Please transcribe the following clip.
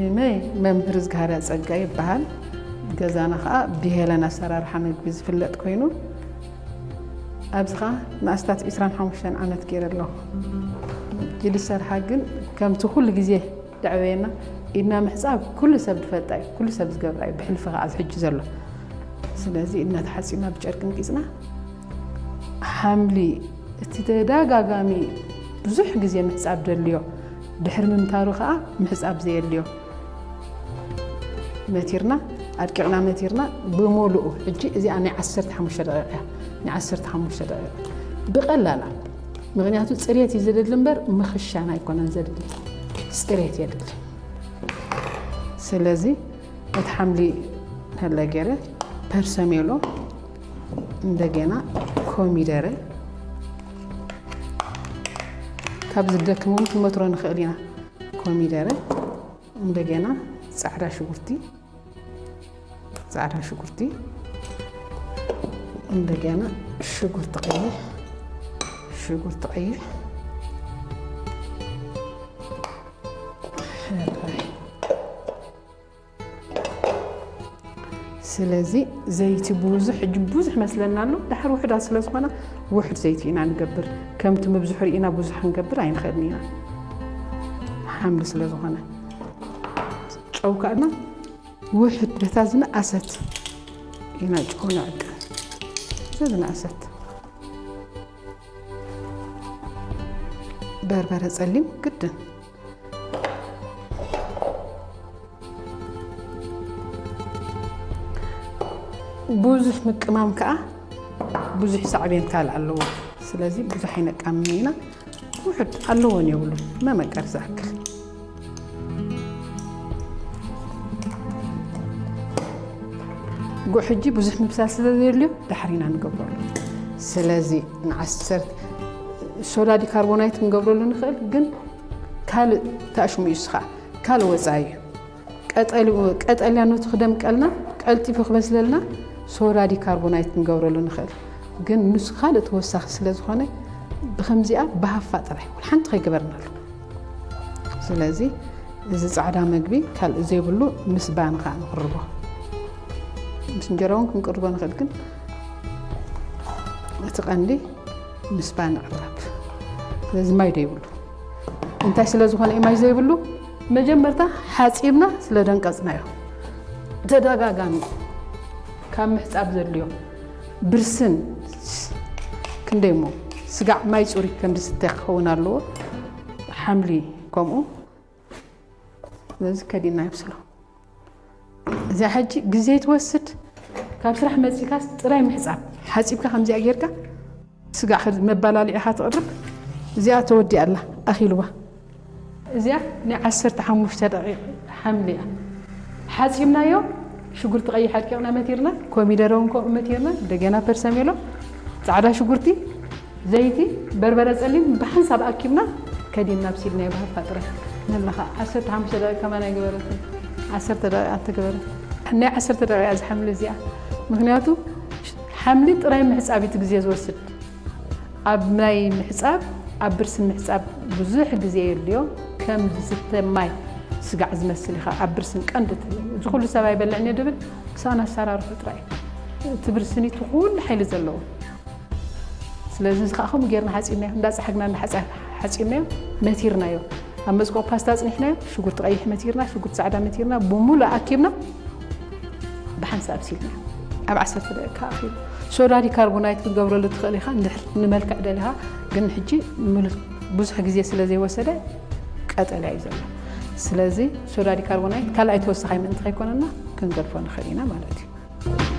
ሽመይ መምህር ዝጋሃርያ ጸጋ ይበሃል። ገዛና ኸኣ ብሄለን ኣሰራርሓ ምግቢ ዝፍለጥ ኮይኑ፣ ኣብዚ ኸኣ ንኣስታት ዒስራን ሓሙሽተን ዓመት ገይረ ኣለኹ። እቲ ዝሰርሓ ግን ከምቲ ኩሉ ግዜ ደዕበየና፣ ኢድና ምሕጻብ ኩሉ ሰብ ዝፈልጣ እዩ፣ ኩሉ ሰብ ዝገብራ እዩ፣ ብሕልፊ ኸኣ ዝሕጂ ዘሎ። ስለዚ ኢድና ተሓጺብና ብጨርቂ ንቂጽና፣ ሓምሊ እቲ ተደጋጋሚ ብዙሕ ግዜ ምሕጻብ ደልዮ፣ ድሕሪ ምምታሩ ኸኣ ምሕጻብ ዘየድልዮ መቲርና፣ ኣድቂቕና መቲርና ብሙሉኡ። ሕጂ እዚኣ ናይ ዓሰርተ ሓሙሽተ ደቂቕ እያ፣ ናይ ዓሰርተ ሓሙሽተ ደቂቕ ብቐላላ። ምኽንያቱ ጽሬት እዩ ዘድሊ እምበር ምኽሻን ኣይኮነን ዘድሊ፣ ጽሬት የድሊ። ስለዚ እቲ ሓምሊ ከለ ገይረ፣ ፐርሰሜሎ፣ እንደገና ኮሚደረ፣ ካብ ዝደክም እውን ክንመትሮ ንኽእል ኢና። ኮሚደረ፣ እንደገና ጻዕዳ ሽጉርቲ፣ ጻዕዳ ሽጉርቲ፣ እንደገና ሽጉርቲ ቀይሕ፣ ሽጉርቲ ቀይሕ። ሕራይ። ስለዚ ዘይቲ ብዙሕ፣ ሕጂ ብዙሕ መስለና ኣሎ። ድሓር ውሑዳት ስለ ዝኾና ውሑድ ዘይቲ ኢና ንገብር። ከምቲ ምብዝሑ ርኢና ብዙሕ ክንገብር ኣይንኽእልን ኢና። ሓምሊ ስለ ዝኾነ። ጨው ከኣና ውሑድ፣ በታ ዝነኣሰት ኢና ጨው ንዕቅን። እዛ ዝነኣሰት። በርበረ ጸሊም ግድን። ብዙሕ ምቅማም ከኣ ብዙሕ ሳዕቤን ካልእ ኣለዎ። ስለዚ ብዙሕ ኣይነቃምም ኢና። ውሑድ ኣለዎን የብሉን፣ መመቀር ዝኣክል። ጉዕ ሕጂ ብዙሕ ምብሳል ስለ ዘየድልዮ ዳሕሪና ንገብረሉ። ስለዚ ንዓሰርተ ሶዳ ዲካርቦናይት ክንገብረሉ ንኽእል፣ ግን ካልእ ተኣሽሙ እዩ፣ ንሱ ኸኣ ካልእ ወጻኢ እዩ። ቀጠል-፣ ቀጠልያ ነቱ ክደምቀልና፣ ቀልጢፉ ክበስለልና ሶዳ ዲካርቦናይት ክንገብረሉ ንኽእል። ግን ንሱ ካልእ ተወሳኺ ስለ ዝኾነ ብኸምዚኣ ብሃፋ ጥራይ፣ ወላ ሓንቲ ከይገበርናሉ። ስለዚ እዚ ጻዕዳ መግቢ ካልእ ዘይብሉ ምስ ባኒ ኸኣ ንቕርቦ። ምስ እንጀራ እውን ክንቅርቦ ንኽእል፣ ግን እቲ ቀንዲ ምስ ባኒ ቅረብ። ስለዚ ማይ ዘይብሉ። እንታይ ስለ ዝኾነ እዩ ማይ ዘይብሉ? መጀመርታ ሓጺብና ስለ ደንቀጽናዮ። ተደጋጋሚ ካብ ምሕጻብ ዘድልዮ ብርስን ክንደይ እሞ ስጋዕ ማይ ጽሩይ ከም ዝስተ ክኸውን ኣለዎ። ሓምሊ ከምኡ። ስለዚ ከዲና የብስሎ። እዚኣ ሕጂ ግዜ ትወስድ። ካብ ስራሕ መጺእካስ ጥራይ ምሕጻብ። ሓጺብካ ከምዚኣ ጌርካ ስጋዕ ከ-፣ መባላልዒኻ ትቕርብ። እዚኣ ተወዲኣ ኣላ፣ ኣኺልዋ። እዚኣ ናይ ዓሰርተ ሓሙሽተ ደቂቕ ሓምሊ እያ። ሓጺብናዮ፣ ሽጉርቲ ቀይሕ ኣድቂቕና መቲርና፣ ኮሚደረ እውን ከምኡ መቲርና፣ እንደገና ፐርሰሜሎ፣ ጻዕዳ ሽጉርቲ፣ ዘይቲ፣ በርበረ ጸሊም ብሓንሳብ ኣኪብና ከዲንና ኣብሲልናዮ ብሃፋ ጥራይ። ነላኻ ዓሰርተ ሓሙሽተ ደቂቕ ከማን ኣይገበረትን። ዓሰርተ ደቂቕ ኣተገበረ። ናይ ዓሰርተ ደቂቕ እያ እዛ ሓምሊ እዚኣ። ምኽንያቱ ሓምሊ ጥራይ ምሕጻብ እዩ እቲ ግዜ ዝወስድ። ኣብ ናይ ምሕጻብ፣ ኣብ ብርስን ምሕጻብ ብዙሕ ግዜ የድልዮ። ከም ዝስተ ማይ ስጋዕ ዝመስል ኢኻ ኣብ ብርስን ቀንዲ እቲ፣ እዚ ኩሉ ሰብ ኣይበልዕን እየ ድብል ክሳን ኣሰራርሑ ጥራይ። እቲ ብርስን እዩ እቲ ኩሉ ሓይሊ ዘለዎ። ስለዚ እዚ ከዓ ከምኡ ጌርና ሓጺብናዮ፣ እንዳጸሓግና እንዳሓጻ-፣ ሓጺብናዮ፣ መቲርናዮ። ኣብ መጽቆ ፓስታ ኣጽኒሕናዮ፣ ሽጉርቲ ቀይሕ መቲርና፣ ሽጉርቲ ጻዕዳ መቲርና፣ ብምሉእ ኣኪብና ብሓንሳብ ኣብሲልና። ኣብ ዓሰርተ ደቂቃ ኣኺሉ። ሶዳ ዲካርቦናይት ክትገብረሉ ትኽእል ኢኻ፣ እንድሕር ንመልክዕ ደሊኻ፣ ግን ሕጂ ምሉ-፣ ብዙሕ ግዜ ስለ ዘይወሰደ ቀጠልያ እዩ ዘሎ። ስለዚ ሶዳ ዲካርቦናይት ካልኣይ ተወሳኻይ ምእንቲ ከይኮነና ክንገድፎ ንኽእል ኢና ማለት እዩ።